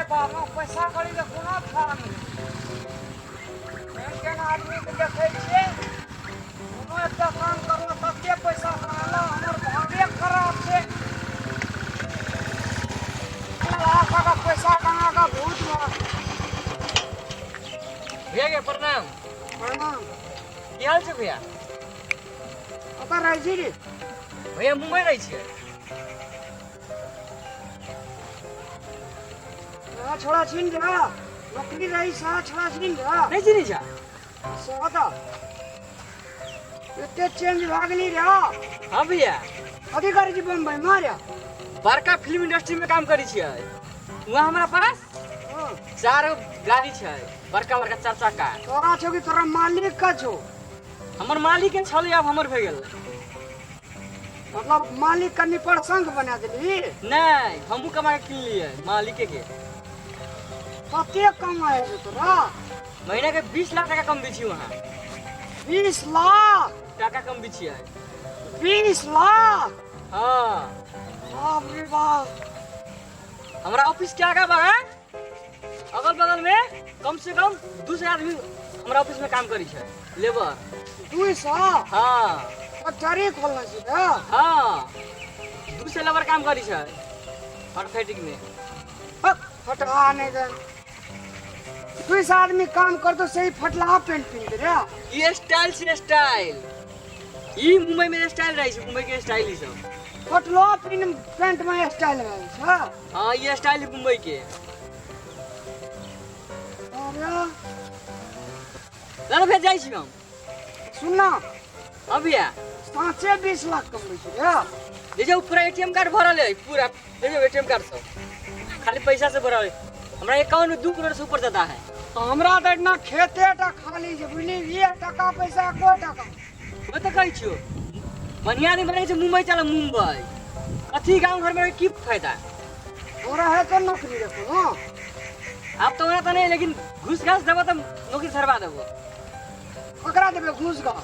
बाप, हमरा पैसा कौड़ी के कोनो था नहि। केहन केहन आदमीके देखै छियै, कोनो एकटा काम करलक तते पैसा कमेलक। हमर भागे खराब छै। लाख टाका पैसा कमा कऽ भूत भऽ। भैया के प्रणाम। प्रणाम। की हाल छै भैया? कतऽ रहै छी रे? भैया, मुंबई रहै छियै। यहाँ छोड़ा छीन रे, नौकरी रही सा छोड़ा छीन रे। नहि चिन्है छा? सदा एते चेंज भए गेली रे। हाँ भैया। कथी करै छी बम्बई में रे? बड़का फिल्म इंडस्ट्री में काम करै छियै वहाँ। हमरा पास चार गो गाड़ी छै, बड़का बड़का चार चक्का। तोरा छौ कि तोरा मालिक का छौ? हमर मालिक के छलै, आब हमर भए गेल। मतलब मालिक कनि प्रसंग बना देली? नहि, हमहूँ कमा के किनलियै मालिके के। कते कमाइ छै तोरा? महीना के 20 लाख टाका कमबै छी वहाँ। 20 लाख टाका कमबै छियै। 20 लाख? हाँ। बाप रे बाप। हमरा ऑफिस के आगा बा अगल बगल में कम से कम 200 आदमी हमरा ऑफिस में काम करै छै, लेबर। 200? हाँ। फैक्ट्री खोलने छी रे? हाँ, 200 लेबर काम करै छै हर फैक्ट्री में। हक, फटहा नहीं गए, 200 आदमी काम कर तो सही, फटलाहा पेंट पिन्ह रे। ई स्टाइल छै, स्टाइल। ई मुंबई में स्टाइल रहै छै, मुंबई के स्टाइल ई सब। फटलो पिन पेंट में स्टाइल रहै छै? हाँ, ई स्टाइल है मुंबई के। अरे। चल भेज, जाइ छी हम। सुन ना। हाँ भैया। साँचे 20 लाख कमबै छी रे? ले जाओ, पूरा एटीएम कार्ड भरल है पूरा। ले जाओ एटीएम कार्ड, सब खाली पैसा से भरल है। हमरा अकाउंट में 2 करोड़ से ऊपर जाता है। तो हमरा तऽ एतना खेते टा खाली छै, बुझली? एक टका पैसा एको टका। वो तो कहै छियो, बढ़िया आदमी बनै छै मुंबई चल मुंबई। कथी गाँव घर में रह के की फायदा? तोरा है तो नौकरी रे कोनो? आब तो ओना तऽ नहीं, लेकिन घूस घास देबो तऽ नौकरी धरवा देबो। ककरा देबै घूस गा?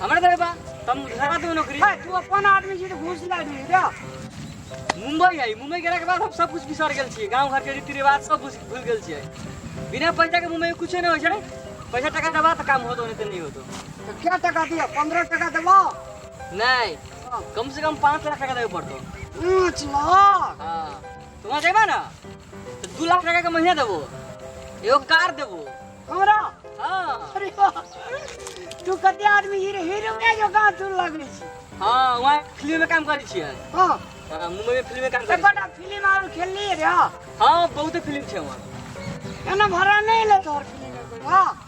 हमरा देबे बा तब धरवा देबो नौकरी। है, तू अपन आदमी छी तऽ घूस ला दिही रे? मुंबई आई, मुंबई गेला के बाद हम सब कुछ बिसर गेल छियै। गाँव घर के रीति रिवाज सब कुछ भूल गेल छियै। बिना पैसा के मुंबई में कुछो नहीं होइ छै। पैसा टका देबा तऽ काम होतो, नहीं तऽ नहीं होतो। तऽ क्या टका दिया? 15 टका देबो? नहीं। कम से कम 5 लाख टका देवे पड़तो। 5 लाख? हाँ, तो वहाँ जेबा ना तो 2 लाख टका के महीना देबो, एगो कार देबो। हमरा? हाँ। अरे वाह, तू कते आदमी हीरो हीरो के जो गाँ तू लगै छी। हाँ, वहाँ फिल्म में काम करै छियै। हाँ, मुंबई में फिल्म में काम करै छियै। एकोटा फिल्म आर खेलली रे? हाँ, बहुते फिल्म छै वहाँ। एना भाड़ा नहीं ले तोहर फिल्म में कोई? हाँ।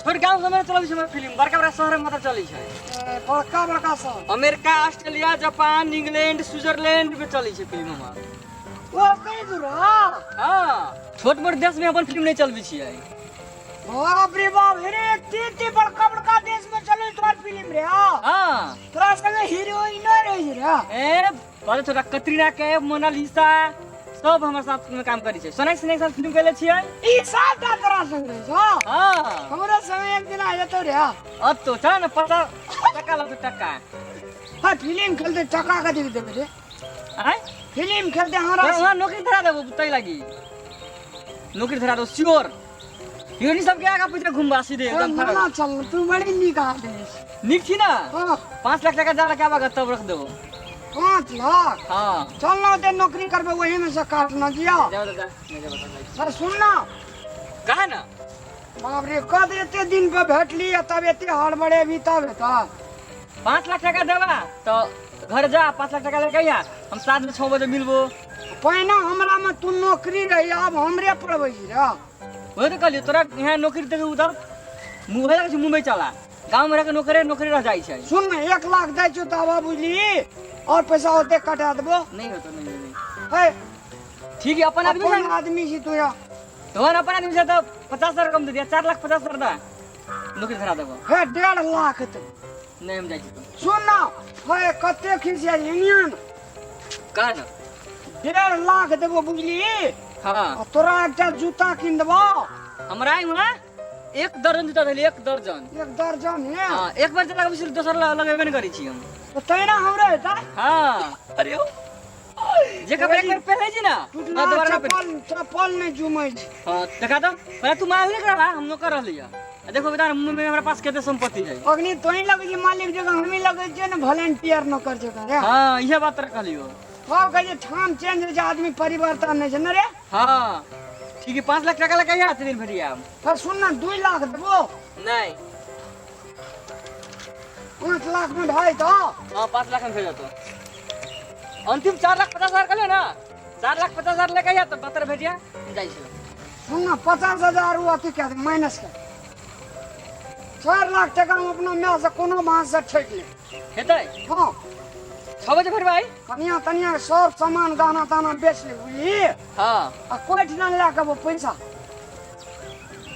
छोट गाँव सबमे चलै छै हमर फिल्म, बड़का बड़का शहर में मात्र चलै छै। ए, बड़का बड़का सब? America, Australia, Japan, England, Switzerland में चलै छै फिल्म हमर। ओ कहीं दूर? हाँ। हाँ, छोट मोट देश में अपन फिल्म नहीं चलबै छियै। बाप रे बाप, हेरे एते एते बड़का बड़का देश में चले तोहर फिल्म रे? हाँ। हाँ। तोरा संगे हीरोइन रहे रे? ए, बड़े छोटा कतरीना कैफ, मोनालिसा सब हमर साथ में काम करै छै। सोनाक्षी सिन्हा के साथ फिल्म कैले छियै। ई सबटा तोरा संग रहे छौ? हाँ। हमरो संगे एक दिन आ जेतौ रे। अब तो चल ना, 50 टका लगतौ टका। हाँ, फिल्म खेलते टका कथी देबे रे? आय? फिल्म खेलते हमरा? वहाँ नौकरी धरा देबो, तै लागी नौकरी धरा देबो श्योर। हीरोइन सबके आगा पीछे घुमबा सीधे एकदम ना। फरक। चल, तू बड़ी नीक आदमी छी। नीक छी ना? हाँ। 5 लाख टका जा के आबा तब रख देबो। 5 लाख? हाँ। चल ना, ओते नौकरी करबे वही में से काटना जिया। जाओ दादा, नहीं जाबो तो। अरे सुन ना। कहा ना। बाप रे, कद एते दिन पे भेटली आ तब एते हड़बड़े भी तब हेता। 5 लाख टका देबा तो घर जा, 5 लाख टका लेके आइया, हम साँझ में 6 बजे मिलबो। पहिने हमरा में तू नौकरी रही, आब हमरे पढ़बै छी रे। वही तो कहलियो, तोरा यहाँ नौकरी देखे उधर मुंबई लगे छै, मुंबई चला। गाँव में रह के नौकरे नौकरी रह जाइ छै। सुन ने, 1 लाख दै छौ तब बुझली, और पैसा ओते कटा देबो। नहीं होतो, नहीं नहीं। है। ठीक है, अपन आदमी अपन छै। आदमी छी तू यहाँ। तोहर अपन आदमी छै तो 50,000 कम दे दिया, 4,50,000 दा, नौकरी धरा देबो। हे, 1.5 लाख तो। नहीं, हम जाइ छी तो। सुन ना, हे, कते खिसिया एनियन। कह ना। 1.5 लाख देबो बुझली? हाँ। आ तोरा एकटा जूता किन देबो। हमरा वहाँ एक दर्जन जूता देली, एक दर्जन। एक दर्जन है? हाँ, एक बार लगबै छी, दोसर लगेबे नहीं करै छी हम। तो तैना हमरा हेता। हाँ। अरे ओ। जे कपड़ा एक बेर पहने छी ना, टूटना हाँ, दोबारा ना पहने। चप्पल चप्पल नहीं जुमै छै। हाँ, देखा तो पहले तू माल नहीं करवा, हम नौकर रहली है। आ देखो बेटा, मुंबई में हमरा पास कते संपत्ति है। अग्नि तोही लगै छी मालिक जगह, हमही लगै छियै ने वॉलेंटियर नौकर जगह रे। हाँ, इहे बात तोरा कहलियो। सब कहै छै ठाम चेंज होइ छै, आदमी परिवर्तन नहि छै ने रे। हाँ ठीक है, 5 लाख टका लगा आते दिन भेटिया। पर सुन ना, 2 लाख देबो। नहीं। 5 लाख में ढाई तो। हाँ, 5 लाख में भेजो तो अंतिम 4,50,000 कर ना, 4,50,000 लेके आ तो बतर भेटिया जाइ छै। सुन ना, 50,000 वो अथी कए दे, माइनस कर। 4 लाख टका हम अपना my से कोनो मास से ठकि ले। हेतै? हाँ। 6 बजे भेटबै? कनिया तनिया सब सामान गहना तहना बेच ले, बुझली? हाँ। आ कोइ ना लए के अबो पैसा।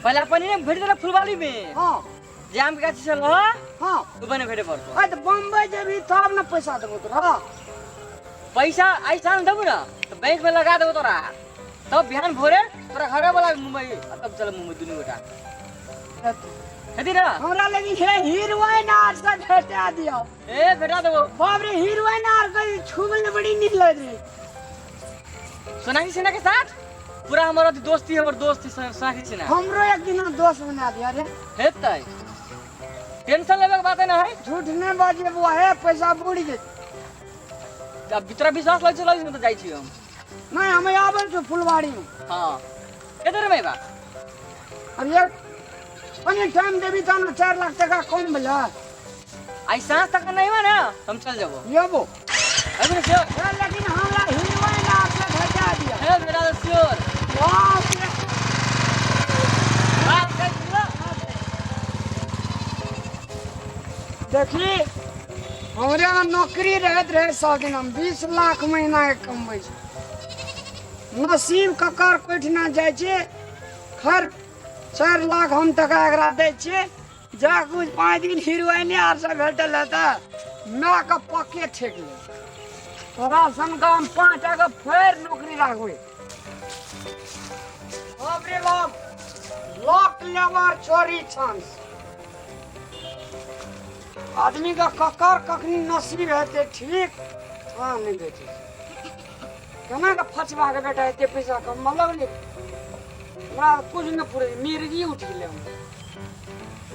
पहले अपन ने भेट देला फुलवाली में। हाँ। जे आम के गाछ छल, हाँ? हाँ। उ बने भेटे पड़तो। आ त बम्बई जेबही तब ने पैसा देबो तोरा। पैसा आई साल देबू ना तो बैंक में लगा देबो तोरा, तब बिहान भोरे तोरा घरे वाला मुंबई, आ तब चल मुंबई दुनू गोटा। हेती ना? हमरा लगी हे हीरोइन आर से भेटा दियो। ए भेटा देबो। बाप रे, हीरोइन आर के छुबल बड़ी नीक लग रही। सोनाक्षी सिन्हा के साथ पूरा हमर अथी दोस्ती, हमर दोस्ती सोनाक्षी सिन्हा। हमरो एक दिन दोस्त बना दिया रे। हेतै, टेंशन लेबे के बात ना है। झूठ नहीं बाजे बुआ, हे पैसा बुड़ गेल। अब तोरा विश्वास लग छै तो जाइ छी हम। नहीं, हम आबै छी फुलवाड़ी में। हाँ, केते रे बा? अब ये कनी टाइम देबी तब ने 4 लाख टका कम भेलै। आई साँझ तक नहीं बा ना, हम चल जेबो। येबो। अभी ना श्योर। हे, लेकिन हमरा हीरोइन आर से भेटा दिया। हे बेटा तो श्योर। बाप रे। बात कर पूरा। देखी, हमरे में नौकरी रहत रहे सब दिन, हम 20 लाख महीना के कमबै छी। नसीब ककर कोइठना जाइ छै। खैर 4 लाख हम टका एकरा दै छियै, जा कुछ 5 दिन हीरोइन आर से भेटल हेतै, माय के पक्के ठेक ले। तोरा सन का हम 5 टाका फेर नौकरी राखबै। बाप रे बाप, लॉक लेबर चोरी चांस। आदमी का ककर कखनी नसीब हेतै ठीक, हाँ नहीं भेटै। केना के फचवा के बेटा एते पैसा कमा लगलै? हमरा कुछ नहि पुरे, मिर्गी उठि गेलै हमरा।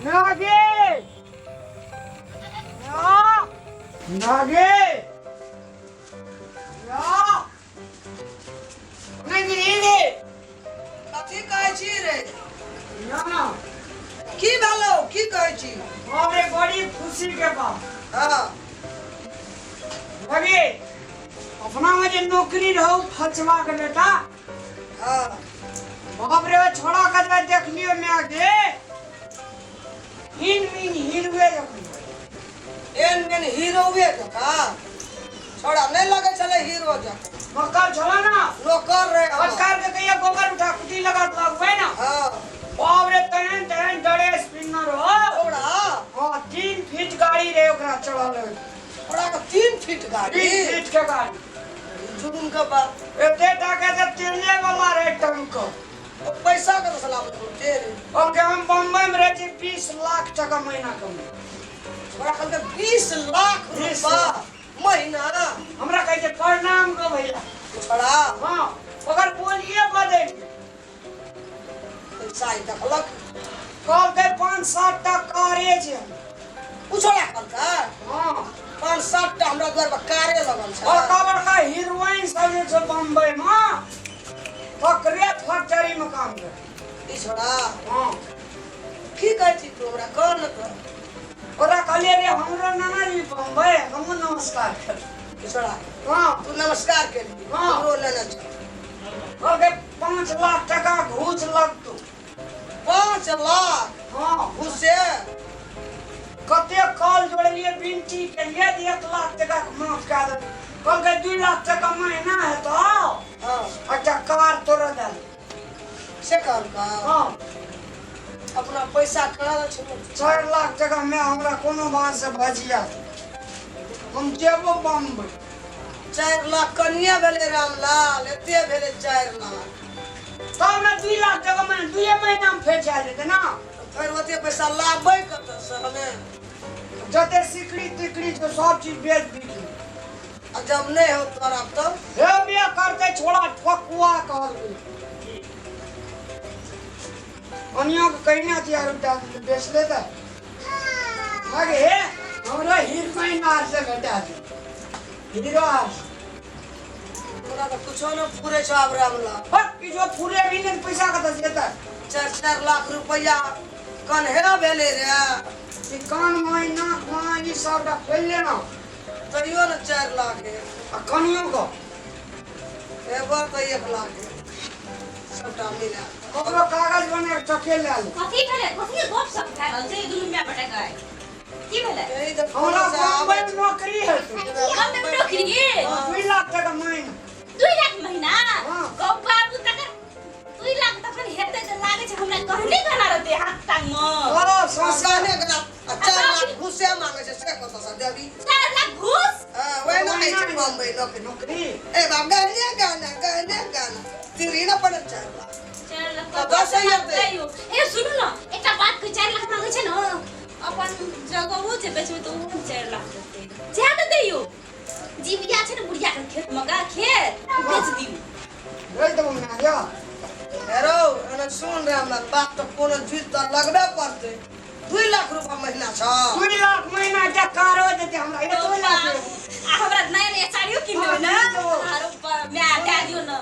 नागे ना, नागे ना, नहीं गिरी। कथी कहै छी रे? ना ना। की भेलौ, की कहै छी? बाप रे, बड़ी खुशी के बात। हाँ। लगे अपना में जे नौकरी रहो फचवा के बेटा। हाँ। बाप रे, छोड़ा के जे देख लियो मैं आगे इन मीन हीरोए जखन। एन मेन हीरोवे जकाँ छोड़ा नहीं लगै छलै हीरो जकाँ। मकर छला ना। नौकर रहे हमर। फटकार के कहिया गोबर उठा कुटी लगा लगबै ना। हाँ। बाप रे, तहन तहन डरे स्पिनर हो। छोड़ा। हाँ, 3 फीट गाड़ी रे ओकरा चढ़ल रहे। छोड़ा के 3 फीट गाड़ी? 3 फीट के गाड़ी। जुलुम के बात। एते टाका से तेले वाला रे टंक। ओ पैसा के तो सलाम तेल। ओके, हम बम्बई में रहे छी 20 लाख टका महीना कमाई। छोड़ा कहलकै 20 लाख 20 रुपा लाख। महीना। हमरा कहै छै प्रणाम गो भैया। छोड़ा। हाँ, ओकर बोलिए बदलि गेल। पैसा ही देखलक। कहलकै 5-7 टा कारे छै। उ छोड़ा कहलकै? हाँ। 5-7 टा हमरा द्वार पर कारे लगल छै। बड़का बड़का हीरोइन सब जे छै बम्बई में, तकरे फैक्ट्री में काम करे। ई छोड़ा? हाँ। की कहै छी तू हमरा, कह न कह। ओकरा कहलियै रे हमरो नाना जी बम्बई, हमहूँ नमस्कार कर। ई छोड़ा? हाँ। तू नमस्कार केली? हाँ। हमरो लेने छ। कहलकै 5 लाख टका घूस लगतौ। 5 लाख? हाँ। घूसे? कते कॉल जोड़लियै, विनती केलियै जे 1 लाख टका के माफ कए देतौ। कहलकै 2 लाख टका महीना हेतौ। हाँ। एकटा कार तोरा दए देबौ। से कहलकै? हाँ। अपना पैसा कहाँ दै छौ? 4 लाख टका में हमरा कोनो बात से भजिया, हम जेबो बम्बई। 4 लाख कनिए भेलै रामलाल, एते भेलै 4 लाख। तब ने 2 लाख टका महीना, 2 महीना में फेर जा जेतै ना। फेर ओते पैसा लाबै कतऽसँ हमे? जते सिकड़ी तिकड़ी छौ सब चीज बेच बिक। आ जब नहीं हो तोरा तो हे बिया करते छोड़ा ठकुआ कहल गेल। अनियो के कहिना थी आर उठा बेच ले त आगे हे हमरा हीरोइन आर से भेटा दे, हीरो आर से। तोरा तो कुछो न पूरे छौ आब रामलाल। हट, ई जो पूरे भी नहीं पैसा कतऽ से देतै? 4-4 लाख रुपया कन्हे भेलै रे। ई कान माई नाक माई ई सबटा खोलि लेना। तैयो न 4 लाख है। आ कनियो के एगो तऽ 1 लाख है सबटा मिला। ओकरो कागज बना के टके लए ले। कथी भेलै? कथी गप सप भए रहल छै दुनू माय बेटा के? की भेलै? यही तऽ हमरा फोन से आबै बम्बई में नौकरी है। हम नौकरी? 2 लाख टका महीना। 2 लाख महीना? हाँ। गौ बाबू, तखन 2 लाख तखन हेतै तऽ लागै छै हमरा गहने गहना रहतै हाथ टांग मे। ओ सस्ता। गहने गहना आ 4 लाख घूसे मांगे छै, से कतऽ से देबी? 4 लाख घूस? हाँ, वही ना होइ छै बम्बई नौकरी। नौकरी। ए बाप, गहने गहना, गहने गहना तिरी न पड़ल 4 लाख। 4 लाख तऽ दस ही हेतै। कहियो ए, सुनू न, एकटा बात कहै, 4 लाख मांगै छै न, अपन जगहो जे बेचबै तऽ ओहो 4 लाख देतै। जा तऽ दैयो, जीविया छै ने बुढ़िया के खेत मे गा खेत ओ बेच दियौ। भेज देबो ना या। हेरो एना सुन रे हमरा बात, तऽ कोनो जुइत तऽ लगबे पड़तै। 2 लाख रुपा महीना छ। 2 लाख महीना के कारो देते हमरा ये 2 लाख। आ हमरा नया नया साड़ियो किन देबै ने। हाँ, किन देबो। आरो माय दए दियौ ने।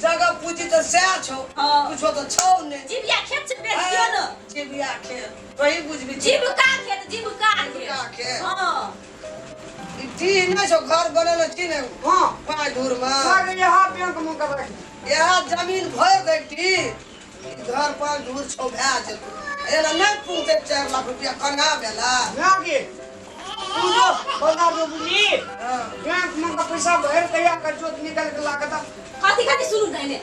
जगह पूंजी तऽ सएह छौ। हाँ। कुछो तऽ छौ ने। जीविया खेत छै, बेच दियौ ने। जीविया खेत तोही बुझबी। जीविका खेत, जीविका जीविका खेत। खेत। हाँ। ई डीह नहि छौ, घर बनेने छी ने? हाँ। 5 धूर मे। लागे यहाँ बैंक में कर रख। इएह जमीन भरि दै डीह, ई घर 5 धूर छौ, भए जेतौ। एना नहि पुगतै। 4 लाख रुपया कना भेला? लागे तू जो बता दो बुझी। हाँ। बैंक में का पैसा भर के या कर जोत निकल के लागत। कथी कथी? सुनू ने,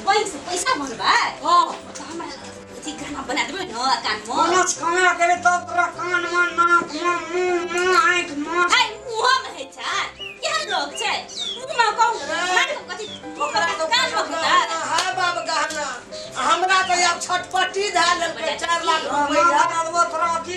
बैंक से पैसा भरबै? हाँ। तऽ हमरा अथी गहना बना देबै ने कान मे। बोनस कमा के तब तोरा कान में, नाक में, मुंह में, आँख में। हाय, मुँह मे होइ छै? केहन लोग छै? मुँह मे कहू, कथी ओकरा तऽ कान मे होतै? हाय बाप, गहना हमरा तऽ आब छटपटी धए लेलकै 4 लाख रुपया। ना देबो तोरा, अथी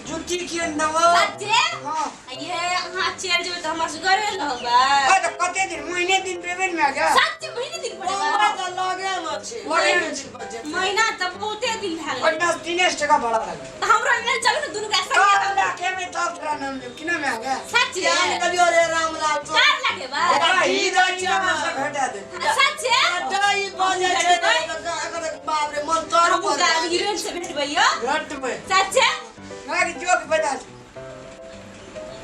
जुत्ती किन देबो। सच्चे? हाँ। ये अहाँ चलि जेबै तऽ हमरा सुगरे रहबै। अरे तऽ कते दिन, महीने दिन पेबे ने गे। सच्चे महीने दिन बम्बई पड़ेगा? तऽ लगे मे छै। लगे मे छै। महीना तऽ बहुते दिन भए गेलै। पन्ना 3 टका भाड़ा लागे। तऽ हमरो अंगना चलू ने, दुनू के कार संगे। लए के एबै तब तोरा नाम लेब कि ना मै गे। सच्चे? क्या निकलियो रे रामलाल तो? 4 लाख हेबै? ओकरा हीरो से भेटा दे। सच्चे? ई बजै छै एकर, बाप रे, मन तर हमहूँ पर जाइ। हीरोइन से भेटबै यौ? भेटबै। सच्चे? मैं के जोक बजा।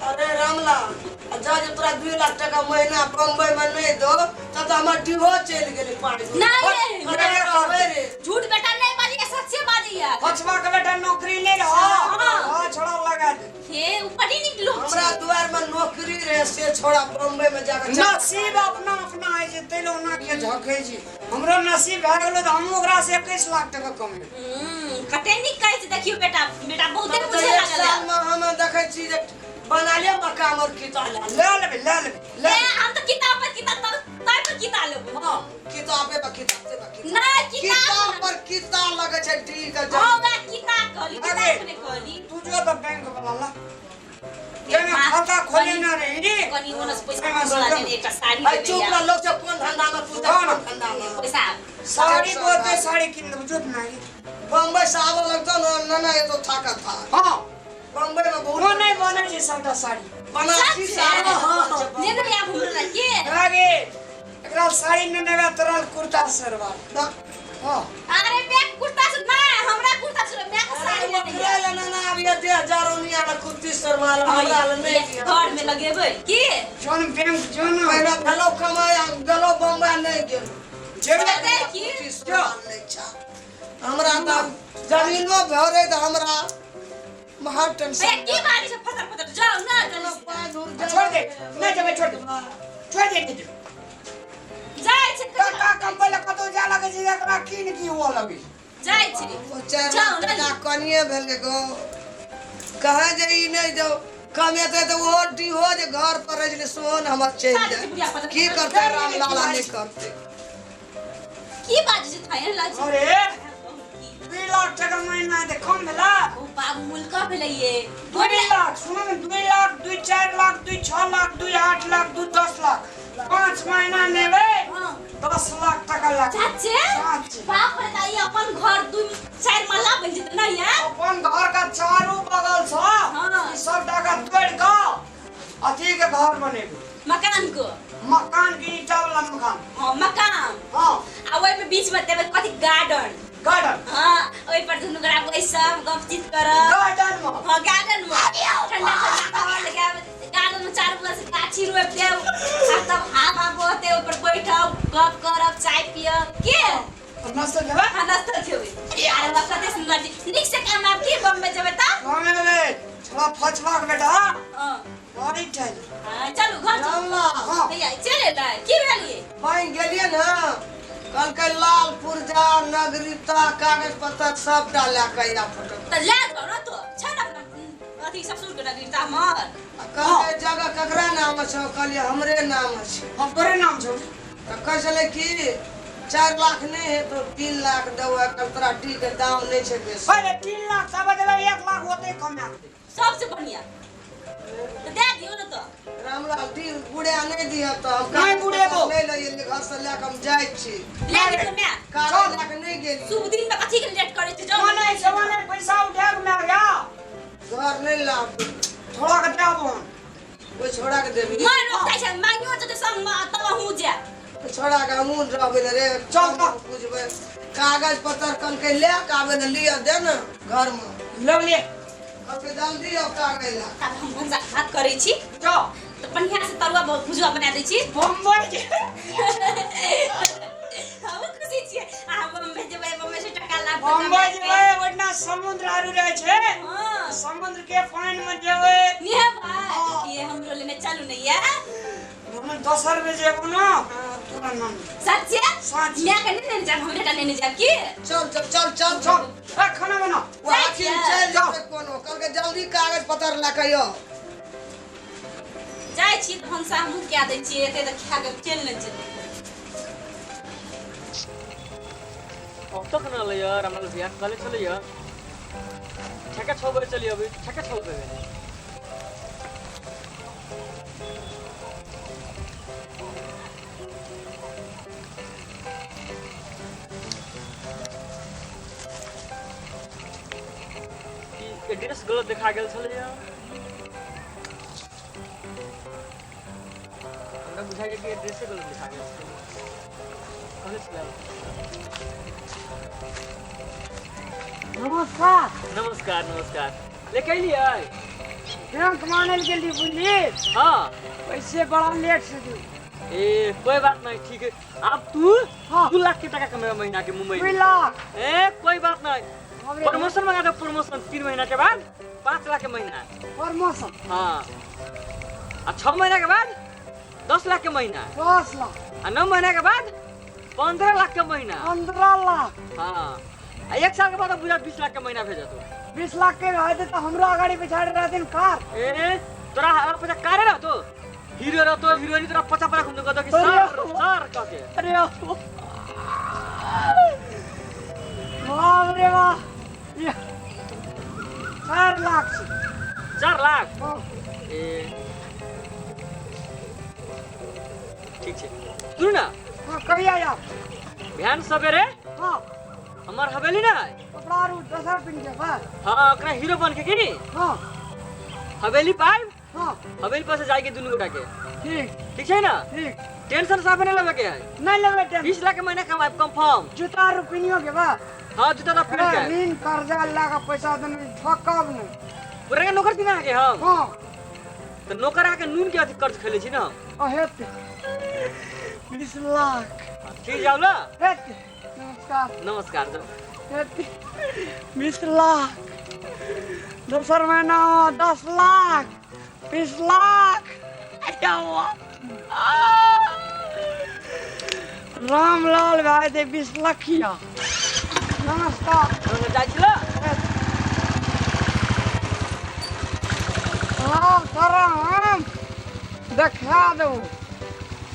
अरे रामलाल, आ जा जे तोरा 2 लाख टका महीना बम्बई में नहीं दो तब तो हमर डीहो चलि गेलै पाँच नहीं। अरे रहबै रे। झूठ बेटा नहीं बाजैया, सच्चे बाजैया। बचवा के बेटा नौकरी नहीं रहो। हाँ। हाँ, छोड़ा लगा दे। हे, उ बड़ी नीक लोग हमरा छै। दुआर में नौकरी रहे से छोड़ा बम्बई में जाकर नसीब अपना अपना है जे तै लोग के झकै छी। हमरो नसीब भए गेलो तऽ हम ओकरा से 21 लाख टका कमेबै। कते नीक कहै छै, देखियौ बेटा, बेटा बहुते तब तऽ बुझे एक लागल साल में हम देखै छी जे बना ले मकान और किताब ले लेबै, ले लेबै, ले। ए, हम तऽ किताब पर किताब, तब तब पर किताब लेबै। हाँ, किताबे पर किताब पर किताब। नहि, किताब। किताब पर किताब लगै छै डी के। हाँ, वएह किताब कहली, अरे। किताब ने कहली। तू जो तऽ बैंक वाला ला जाहिमे खाता खोले ना रही। कनी ओनस पैसा एहिमे बोला से देने एकटा साड़ी अरे देने चुप या। रह, लोग सब कोन धंधा में तू हाँ ना। कोन धंधा में। पैसा। साड़ी बोलते, साड़ी किन देबो, जोत ना। बम्बई से आबऽ लगतौ न ना, ये तो थाका था। हाँ। बम्बई में बहुत वो नहीं बने छै सबटा साड़ी। बनारसी साड़ी। ने ने आब हमरा के। आगे एकरा साड़ी ने नेबे, तोरा कुर्ता शेरवानी। हाँ। अरे मैं कुर्ता से ना, हमरा कुर्ता से, मैं के साड़ी लेने ओकरा या। ले ना ना, अब ये 1000 निया ना कुर्ती शर्मा हमरा ले नहीं दिया। घर में लगेबै की? जोन बैंक जो न। पहिने भेलो कमाई आ गेलो बम्बई, नहीं गेलो। जेबे। जेतै की? कुर्ती शर्मा नहीं छा हमरा, तऽ जमीनो भरे तऽ हमरा महा भैया टेंशन। की बात छै? फटर फटर जाओ ना जल्दी से। छोड़ दे, नहीं जेबै, छोड़ दे, छोड़ दे, नहीं जेबै। जाइ छै। काका कम पहिले कतौ जाय लगै छै, एकरा कीन की हुअ लगै छै। जाइ छै। ओ चारि जाओ लाख ना। टका कनिए भेल गे गो, कहे जे ई नहि जाओ कमेतै तऽ ओहो डीहो जे घर पर रहि गेलै सेहो ने हमर चलि जाय। की करतै रामलाला, नहि करतै। की बात छै? थाय लाज। अरे 2 लाख टका महीना हेतै कम भेलै? ओ बाबू मुल्का भेलै ये। 2 लाख सुनू ने, 2 लाख 2 4 लाख 2 6 लाख 2 8 लाख 2 10 लाख 5 महीना नेबै। हाँ। 10 लाख टका लाग। चाचे साँचे। बाप रे, ताई अपन घर 2 4 मल्ला बन जेतै ना यार। अपन घर का चारू बगल सँ हाँ। ई सब टका तोड़ि कऽ अथी के घर बनेबै। मकान को। मकान के ईटा वाला मकान। हाँ मकान। हाँ। आ ओहि में बीच में देबै कथी गार्डन। गार्डन। हाँ ओहि पर दुनू गोरा बैसब गपचित करब। गार्डन में। हाँ गार्डन में ठंडा ठंडा हवा लगाब, गार्डन में चारू बगल से गाछी रोपि देब आ तब हवा बहतै, ओहि पर बैठब गप करब चाय पियब के नाश्ता खेबै? हाँ नाश्ता खेबै। अरे वाह कते सुंदर जी, नीक से कमाब की बम्बे जेबै तऽ? कमेबै छोड़ा फचवाक बेटा। हाँ। बड़ी टाइम। हाँ चलू घर चलू। रामलाल। हाँ। भैया चलि एलै की भेलियै? बैंक गेलियै ने, कहलकै लाल पुर्जा नगरीता कागज पत्तर सबटा लए कऽ आइया फोटो। तऽ लए जाउ ने, तो छै ने अपना अथी ससुर के नगरीता हमर। आ कहलकै जगह ककरा नाम छौ? कहलियै हमरे नाम छै। हम तोरे नाम छौ। तऽ कहै छलै कि 4 लाख नहि हेतौ 3 लाख देबौ, एखन तोरा टी के दाम नहि छै बेसी। पहिले 3 लाख सब देबै, 1 लाख होतै कमा के। सबसे बढ़िया तऽ दए दियौ ने। तऽ रामलाल टी बुढ़िया नहि दिह तऽ हम नहि बुढ़ेबो। नहि लऽ एलियै, घर से लए कऽ हम जाइ छी। लए गेल माय। कागज लए कऽ नहि गेली। शुभ दिन में कथी के लेट करै छी? जाउ। मने से मने पैसा उठा के माय गया। घर नहि लाब। थोड़ा के देबो हम। ओहि छोड़ा के देबी। माय रोकतै छै, मांगियो जेतै संग में तब अहूँ जायब। ओहि छोड़ा के हमहूँ रहबै ने रे। चल तऽ। बुझबै कागज पत्तर कहलकै लए कऽ आबै ने, लिअ दे ने घर में। लऽ ले। कहलकै जल्दी आउ कागज लए। तब हम भनसा भात करै छी। जाओ। तऽ बढ़िया से तरुआ भुजुआ बना दै छी। बम्बई के। हमहूँ खुशी छियै। अहाँ बम्बई जेबै, बम्बई से टका लाबबै। बम्बई जेबै ओहिना समुद्र आरू रहै छै। हाँ। समुद्र के पानि में जेबै। नेहेबै? ये हमरो लेने चलू ने या। हम दोसर में जेबो ना तोरा नाम। सच्चे? सच। माय के नहि लेने जायब, हमरे टा लेने जायब की? चल चल चल चल चल ए खाना बना। ओ हाकिम चलि जेतै कोनो, कहलकै जल्दी कागज पत्तर लए कऽ आउ। जाइ छी तऽ भनसा हमहूँ कए दै छियै, एते तऽ खा कऽ चलि ने जेतै। अब तक न लैया रामलाल भैया, कले चलैया छक्का 6 बजे चलिए, अभी छक्का 6 बजे भेलै। ई एड्रेस गलत देखा गेल छलैया, हमरा बुझाइ कि एड्रेसे गलत लिखा गेल छलै। कहले छलै। नमस्कार। नमस्कार नमस्कार। लेके अयलियै? बैंक मानै लए गेली बुझली। हाँ। पैसे बड़ा लेट से दी। ए कोई बात नहीं, ठीक है। अब तू हाँ। 2 लाख के टका कमेगा महीना के मुंबई 2 में। लाख। ए कोई बात नहीं, हमरे प्रमोशन मंगा दे, प्रमोशन 3 महीना के बाद 5 लाख के महीना। प्रमोशन। हाँ। आ 6 महीना के बाद 10 लाख के महीना। 10 लाख। आ 9 महीना के बाद 15 लाख के महीना। 15 लाख। हाँ। आ 1 साल के बाद बुझा 20 लाख के महीना भेजत हो। 20 लाख के रहते तो हमरो अगाड़ी पिछाड़ी रहथिन कार। ए तोरा हमारा पैसा कारे रहतो, हीरो रहतो, हीरोइन तोरा पचा पचा घूमतो कहतो कि सर सर कह के। अरे बाप रे वाह, 4 लाख से। 4 लाख? हाँ। ए ठीक छै, सुन ना। हाँ कहिया आब? बिहान सवेरे। हाँ। हमर हवेली ना है? कपड़ा आरू दोसर पिन के बा। हाँ ओकरा हीरो बन के की? हाँ। हवेली पाइब? हाँ। हवेली पर से जाके दुनू गोटा के। ठीक। ठीक छै ना? ठीक। टेंशन साफ नहीं लेवे के है। नहीं लेवे टेंशन। 20 लाख के महीना कमाए कंफर्म। जूता आरू पिनियो के बा। हाँ जूता तो पिन के। ऋण कर्जा ला के पैसा देने ठकब नहीं। पूरा के नौकर दिना के हम। हाँ। तो नौकर आके नून के अथी कर्ज खेले छी ना। अहेत 20 लाख। ठीक जाओ ना। हेत नमस्कार। नमस्कार जाओ। हेत 20 लाख, दोसर महीना 10 लाख, 20 लाख। रामलाल भाई दे 20 लाखिया। नमस्कार। जाइ छी ला। हाँ तोरा हम देखा देबो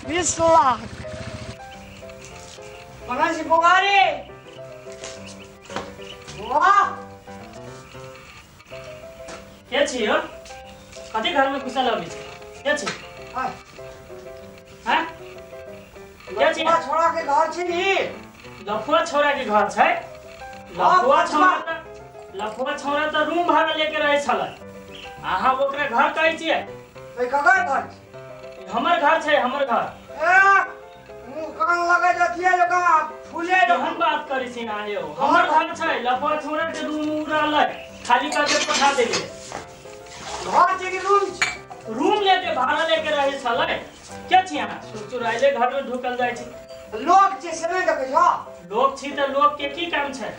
20 लाख। मनासी बुखारी वाह के छी हो कथी घर में घुसल अबै छै के छी हाय हैं के छी लफुआ छोड़ा के घर छी ई लफुआ छोरा के घर छै लफुआ छोरा लफुआ छोरा तऽ रूम भाड़ा लेके रहै छलै अहाँ ओकरा घर कहै छियै तो ककर घर छी हमर घर छै हमर घर ए मुँह कान लगे जतिये जकाँ फूले केहन बात करै छी अहाँ यौ हमर घर छै लफुआ छोरा के रूम उ रहलै खाली करके पठा देलियै घर छी कि रूम छी रूम लेके भाड़ा लेके रहै छलै के छी अहाँ चुराइले घर में ढुकल जाइ छी लोग छै से नहि देखै छौ लोग छी तऽ लोग के की काम छै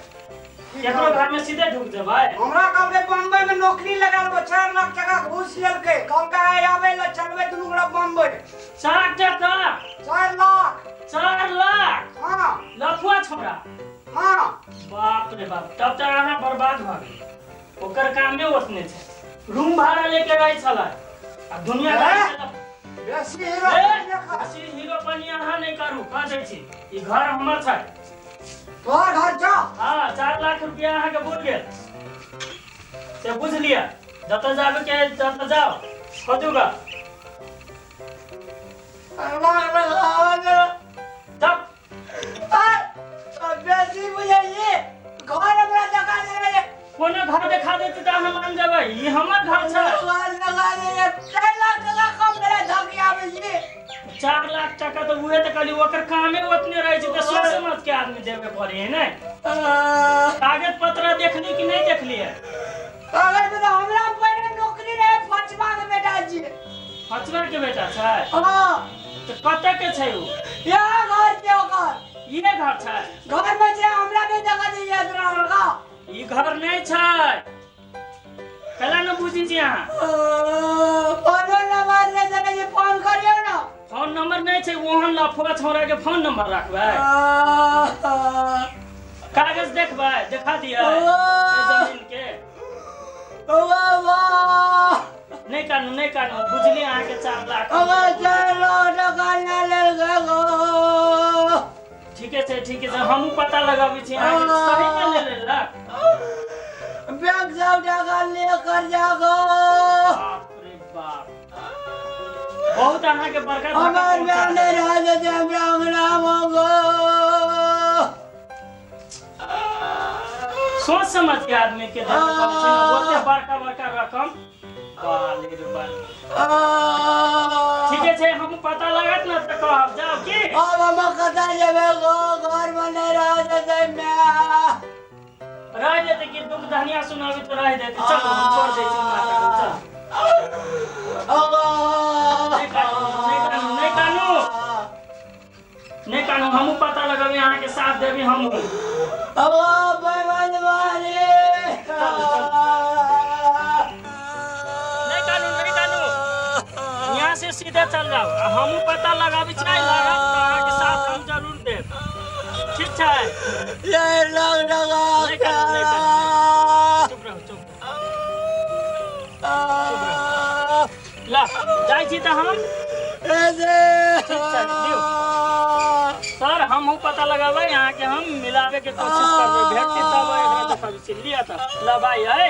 केकरो घर में सीधे ढुक जेबै हमरा कहलकै बम्बई में नौकरी लगा लेबै 4 लाख टका घूस लेलकै कहलकै आइ आबै लए चलबै दुनू गोरा बम्बई 4 टका 4 लाख 4 लाख हाँ लफुआ छोरा हाँ बाप रे बाप तब तऽ अहाँ बर्बाद भऽ गेल ओकर कामे ओतने छै रूम भाड़ा लेके रहै छलै आ दुनिया बेसी हीरो बेसी हीरो बनी अहाँ नहि करू कह दै छी ई घर हमर छै तोहर घर छौ हाँ 4 लाख रुपया अहाँके बुझ गेल से बुझ लिअ जतऽ जाबे के ततऽ जाओ खोजू गा तब बेसी बुझलियै घर हमरा देखा देबै कोनो घर देखा देतै तऽ अहाँ मान जेबै ई हमर घर छै 4 लाख टका कम देले धकिया आबै छी 4 लाख टका तऽ उहे तऽ कहली ओकर कामे ओतने रहै छै तऽ सोच समझ के आदमी देबे पड़े है ने कागज पत्र देखली कि नहीं देखलियै कागज पत्र हमरा पहिले नौकरी रहे फचवा के बेटा छी फचवा के बेटा छै हाँ तऽ कतऽ के छै उ यहाँ घर छै ओकर इहे घर छै घर में छै हमरा के जगह दिया तोरा लगा ई घर नहीं छै कैला न बुझी छी अहाँ फोन नंबर ले सकै छी फोन करियौ ना फोन नंबर नहीं छै ओहन लफुआ छोरा के फोन नंबर राखबै कागज देखबै देखा दिअ जमीन के नहीं कानू नहीं कानू बुझली अहाँ के 4 लाख ठीके छै ठीके छै हमहूँ पता लगाबै छी अहाँके सही में ले लेलक बैंक से उठा ले कर्जा गो बाप रे बाप बहुत अहाँके बड़का हमर बैंक नहीं रह जेतै हमरा अंगना में गो सोच समझ के आदमी के देबे पड़ै छै ने ओते बड़का बड़का रकम बाले रे बाल ठीके छै हम पता लागत ने तऽ कहब जाउ की अब हम कतऽ जेबै गो घर में नहीं रह जेतै my रह जेतै कि दुख धनिया सुनाबी तऽ रह जेतै चलू हम छोड़ दै छी माता के चल नहीं कानू नहीं कानू नहीं कानू नहीं कानू हमहूँ पता लगेबै अहाँके साथ देबी हमहूँ नहीं कानू नहीं कानू यहाँ से सीधे चल जाओ हमहूँ पता लगाबै छी लागत तऽ अहाँके साथ हम जरूर देब ठीक छै नहीं कानू नहीं कानू चुप रहू चुप रहू ला जाइ छी तऽ हम ठीक छै लियौ सर हमहूँ पता लगाबै अहाँके हम मिलाबै के कोशिश करबै भेटतै तब एकरा देखबै छी लिअ तऽ ल भाइ है।